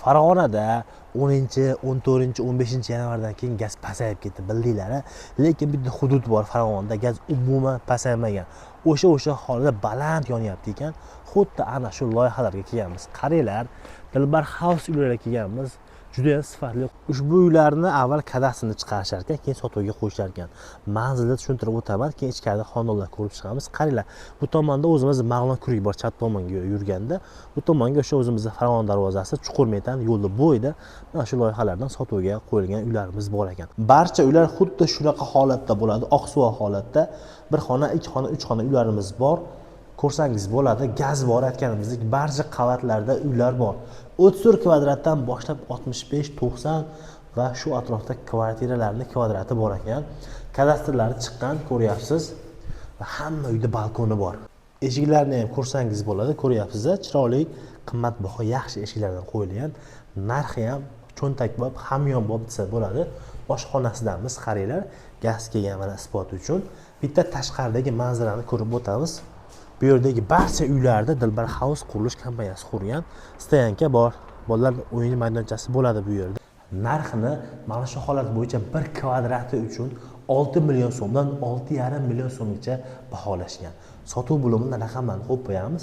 Farg'onada 10, 14, 15 yanvardan keyin gaz pasayib ketdi, bildinglar. Lekin bitta hudud bor Farg'onada, gaz umuman pasaymagan, o'sha holida baland yonyapti ekan. Xuddi ana shu loyihalarga kelganmiz. Qaranglar, Dilbar House uylariga kelganmiz. Judayam sifatli. Ushbu uylarni avval kadastrini chiqarishar ekan, keyin sotuvga qo'yishar ekan. Manzilni tushuntirib o'taman, keyin ichkarida xonadonlar ko'rib chiqamiz. Qaranglar, bu tomonda o'zimiz Marg'ilon ko'rik bor, chap tomonga yurganda, bu tomonga o'sha o'zimizni Farg'ona darvozasi, Chuqurmetan yo'lni bo'yida mana shu loyihalardan sotuvga qo'yilgan uylarimiz bor ekan. Barcha uylar xuddi shunaqa holatda bo'ladi, oqsuva holatda. Bir xona, ikki xona, uch xona uylarimiz bor, ko'rsangiz bo'ladi. Gaz bor, aytganimizdek, barcha qavatlarda uylar bor. 34 kvadratdan boshlab 65, 90 va shu atrofda kvartiralarni kvadrati bor ekan. Kadastrlari chiqqan, ko'ryapsiz, va hamma uyda balkoni bor. Eshiklarni ham ko'rsangiz bo'ladi, ko'ryapsiz, chiroyli, qimmatbaho, yaxshi eshiklardan qo'yilgan. Narxi ham cho'ntakbop, hamyonbop desa bo'ladi. Oshxonasidamiz, qaranglar, gaz kelgan, mana isbot uchun. Bitta tashqaridagi manzarani ko'rib o'tamiz. Bu yerdagi barcha uylarda Dilbar House qurilish kompaniyasi qurgan. Стоянка bor, bolalar o'yin maydonchasi bo'ladi bu yerda. Narxini mana shu holat bo'yicha bir kvadrati uchun 6 million so'mdan 6,5 million so'mgacha baholashgan. Sotuv bo'limida raqamlarni qo'yib qo'yamiz.